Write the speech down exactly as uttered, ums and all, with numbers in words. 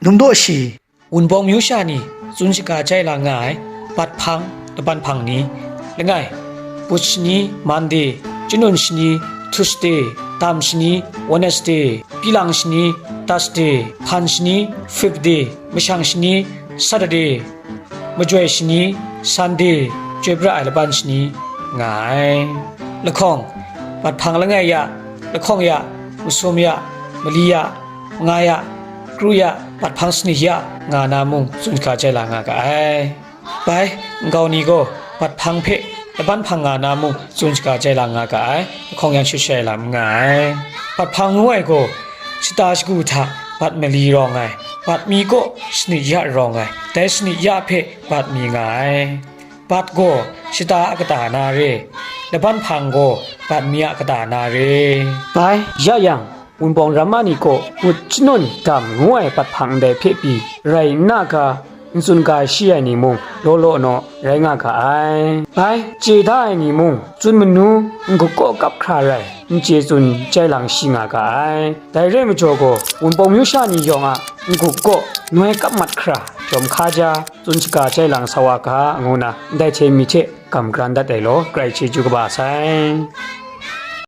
Num daw shi, Wunpawng myu sha ni tsun shaga jai la nga ai, bat hpang, laban hpang ni, langai, But shani, Monday, Chyanun shani, Tuesday, Tam shani, Wednesday, Pilang shani, Thursday, Hpan shani, Friday, Mashang shani, Saturday, Majoi shani, Sunday, Chyoi pra ai laban shani nga ai. Lahkawng, bat hpang langai ya, lahkawng ya, masum ya, mali ya, mangai ya, kru ya, bat hpang sanit ya nga na mung tsun shaga jai la nga ga ai. Bai, nkau ni gaw bat hpang hpe laban hpang nga na mung tsun shaga jai la nga ga ai, lahkawng yan shut shai lam n nga ai. Bat hpang ngu ai gaw, shata shagu hta bat mali rawng ai, bat mi kaw sanit ya rawng ai, dai sanit ya hpe bat mi nga ai. Bat gaw shata a kata na re, laban hpang gaw bat mi a kata na re. Bai, ya yang, Wunpawng ramma ni kaw But, Chyanun, Tam ngu ai bat hpang ndai hpe pyi rai nna ga, n tsun ga shi ai ni mung law law naw rai nga ga ai. Bai, chye da ai ni mung, tsun manu n-gup kaw kap hkra rai, n chye tsun jai lang shi nga ga ai. Dai re ai majaw gaw, Wunpawng myu sha ni yawng a n-gup kaw noi kap mat hkra jawm hkaja, tsun shaga jai lang sa wa ga, ngu na ndai hte mi hte gam gran dat ai law, grai chyeju kaba sai.